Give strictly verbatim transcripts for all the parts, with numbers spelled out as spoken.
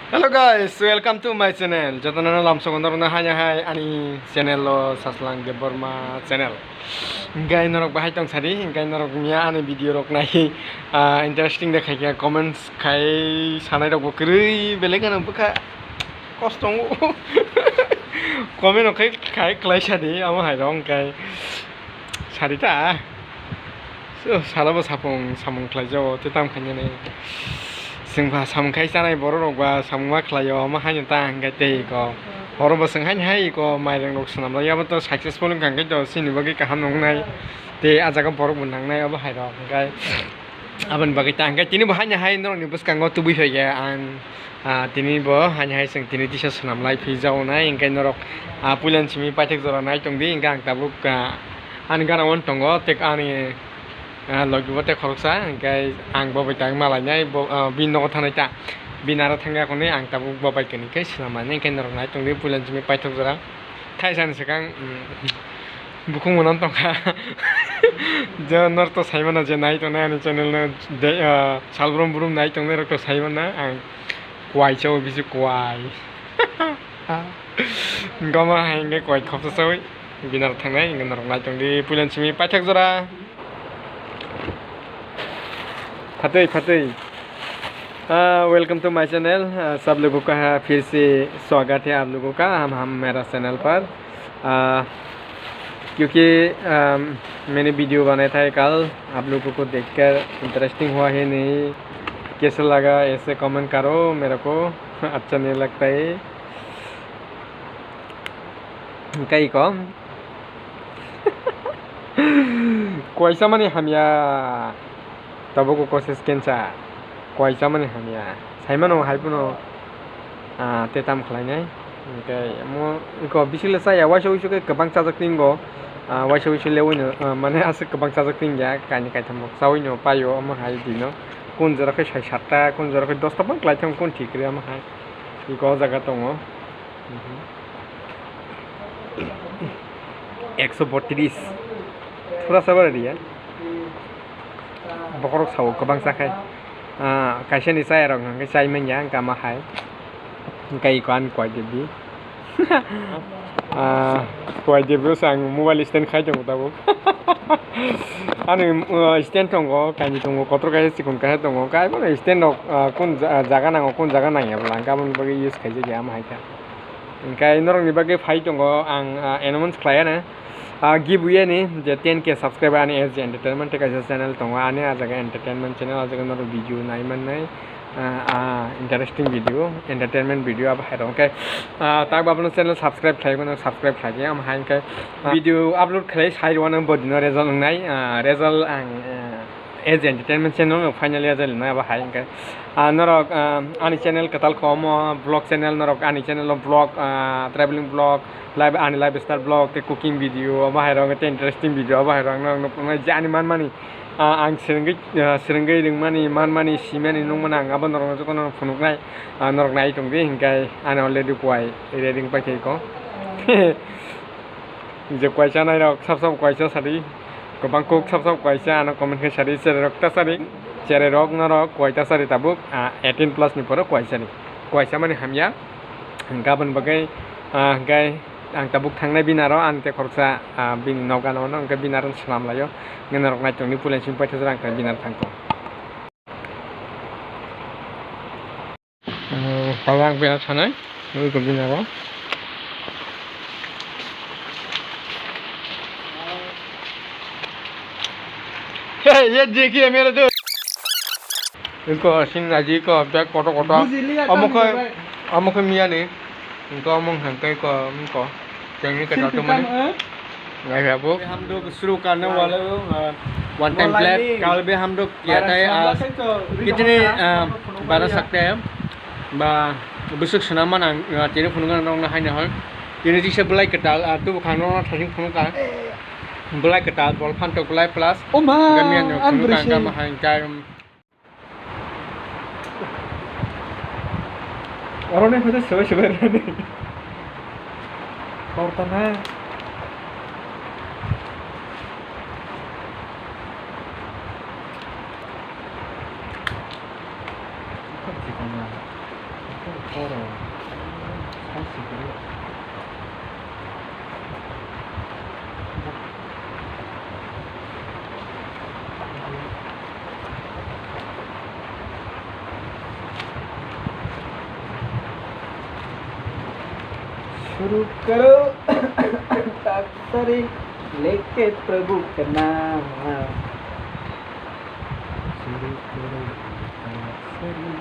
Hello guys, welcome to my channel. Jotono lamsogo norokno haino hai ani channel o Saslang Debbarma channel. Hingkai norok bahai tong sadi, hingkai norok miya ani video rok nai, ah, interesting de khaikha, comments khai sanai rok bo kwrwi belai kheno bwkha kosto wngo. Comment rok khai, khai khlai sadi, amo hai rok hingkai sadi ta. So, salo bo sapung, samung khlai jago, tei tamo khainani. Chwng ba samung khai chanai borok rok ba samung ma khlai o, omo haino ta hingkai tei eko. Horo bo chwng haino hai eko mairang rok swnam lai, abo to successful wngkha hingkai to chini bagwi kaham wngnai. Tei ah jaga borok bo nangnai abo hai rok hingkai. Aboni bagwi ta hingkai tini bo haino hai norokni bwskango tubui phaikha ang. Ah, tini bo haino hai chwng tini tisa swnam lai phi jago nai, hingkai norok, ah, puilani simi paithak jora nai tong di, hingkhe ang tabuk, ah, ani gana o tongo, tei ani, ah, logi bo tei khoroksa, hingkhe ang bo bai tang malai nai, bo, ah, bini nogo thanai ta, bini aro thangya hwnwi ang tabuk bo bai kani khe swnam nai, hingkhe norok nai tong di, puilani simi paithak jora thaisani swkang, um, bukhuk mwnam tongkha. Je norok to sai mano je nai tongnai ani channel no, de, ah, salbrum brum nai tongnai rok to sai mano ang. Kwai chao bisi kwai. Goma hai hingke kwai khopsa chawi binar thangnai hingke norok nai tongdi puilan simi paithak jora. Phatwi, phatwi. Ah, welcome to my channel. Ah, सब लोगों का फिर से स्वागत है आप लोगों का हम, हम मेरा चैनल पर। आ, क्योंकि, अम, मैंने वीडियो बनाया था कल, आप लोगों को देखकर इंटरेस्टिंग हुआ है नहीं, कैसा लगा, ऐसे कमेंट करो, मेरे को अच्छा नहीं लगता है। Kei ko? Kwaisa mani hamya. Tabuk o kose skensa. Kwaisa mani hamya. Saimano hai phano, ah, tetam khlainai. Hingke mo iko bisile chaya waisa wuisu khe kwbang chajak tingo. Ah, waisa wuisu lewino, ah, mane aswk kwbang chajak tingya. Kaini kaitham rok chawino paio omo hai dino. Kun jora khe sai satta, kun jora khe dosta phano klaitham kun thik kre omo hai. Iko o jaga tongo. Ekso botris. Thora sa bara riya. Bokorok sao kwbang chakhai. Ah, kaisa ni chaya rok hwnkhe chai manya hwnkhe ama hai. Hwnkhe iko ani kwai debi. Ah, kwai debi o ang mobile stand khai tongo tabuk. Ani, uh, stand tongo, kaini tongo, kotor kaisa chikon kaisa tongo. Kaibo stand rok, ah, kun ja-, jaga nango, kun jaga nangya bwla hwnkhe aboni bagwi use khaijak ya ama hai kha. Hingke norokni bagwi phai tongo ang, ah, announce khlai ani, ah, giveaway ni je ten K subscriber ani S J Entertainment tei kaisa channel tongo ani ah jaga entertainment channel ah jaga norok video nai mannai, ah, ah, interesting video, entertainment video abo hai rok hingke, ah, tak abono channel subscribe khlai mano subscribe khlai di omo hai hingke, ah, video upload khlai sai rwno bodino result wngnai, ah, result ang, ah, S J Entertainment channel no finally ajail nai abo hai hingke. Ah, norok, ah, ani channel kwtal kho omo vlog channel norok ani channel o vlog, ah, traveling vlog, life, ani lifestyle vlog, tei cooking video, obo hai rok tei interesting video, obo hai rok norok no phunuknai je ani manmani, ah, ang swrwngwi, ah, swrwngwi ringmani, manmani, simani, nukmani ang abo norok no jotono phunuknai, ah, norok nai tongdi hingke ani already kwai ready wngpai khe iko. Je kwaisa nairok sab sab kwaisa sadi. Kwbang kuk sab sab kwaisa ano comment khe sadi, chererok ta sadi. Chererok norok kwai ta sadi tabuk, ah, eighteen plus ni poro kwaisa ni. Kwaisa mani hamya. Gabon bagwi, ah, hingkai ang tabuk thangnai binaro ang tei khoroksa, ah, bini nokgano hwnkhe binaro swnam laio. Norok nai tongdi puila simi paithago ang tei binaro thangkho. Hmm, pala ang pera sanai, nugui tong bini aro. Hey, ye dekhiye mere dost. Iko sin naji ko bag koto koto. Bujiliya. Omo khe, omo khe miya ni. Iko omo hangkai ko, omo ko. Tengni kata tumani. Ngai habu. हम लोग शुरू करने वाले हो, अ, one time plate. कल भी हम लोग किया था, आज कितने, अ, बारह सकते हैं, बा, busuk swnamma nang, uh, tini phunukna nokna haino hwn. Tini tisa belai kwtal, uh, tubukhang nokna thajing phunukha. Belai kwtal, bol phantok belai plus. O ma, gamiyan ang phunukha bwrwi se. Ang kama hai kai. Oro ni hoite sebai sebai rani. Kortana. शुरू करो। अंताक्षरी लेके प्रभु का नाम। शुरू करो antakshari.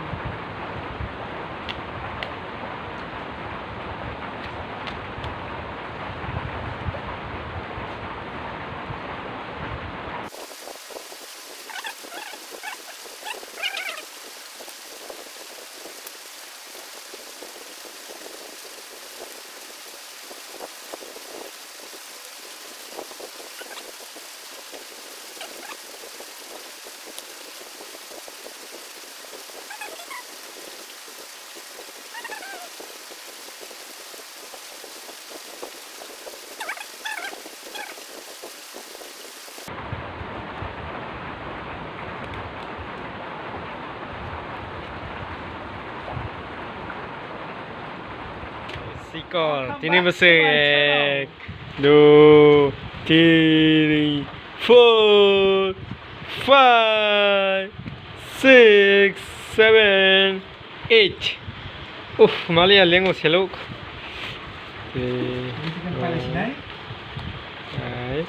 Sikol, tini bwswk ek, du, tini, four, five, six, seven, eight. Uff, maliya lengo seluk. Te, ai.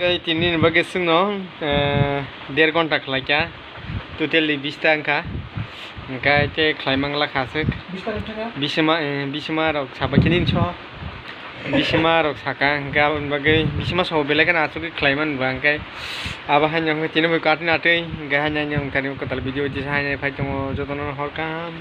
Tei tini ni bagwi chwngno, eh, der ghonta khlaikha, totally bista wngkha, hwnkhe tei khlai mangla kha aswk. Bista wngkha? Bisima, eh, bisima rok sabai khe nini so, bisima rok saka, hwnkhe aboni bagwi bisima sabo belai kheno achugwi khlai mani ba, hwnkhe abo haino hwnkhe tini bo katina twi, hwnkhe haino haino wngkha kwtal video tisa haino phai tongo, jotono hor kaham.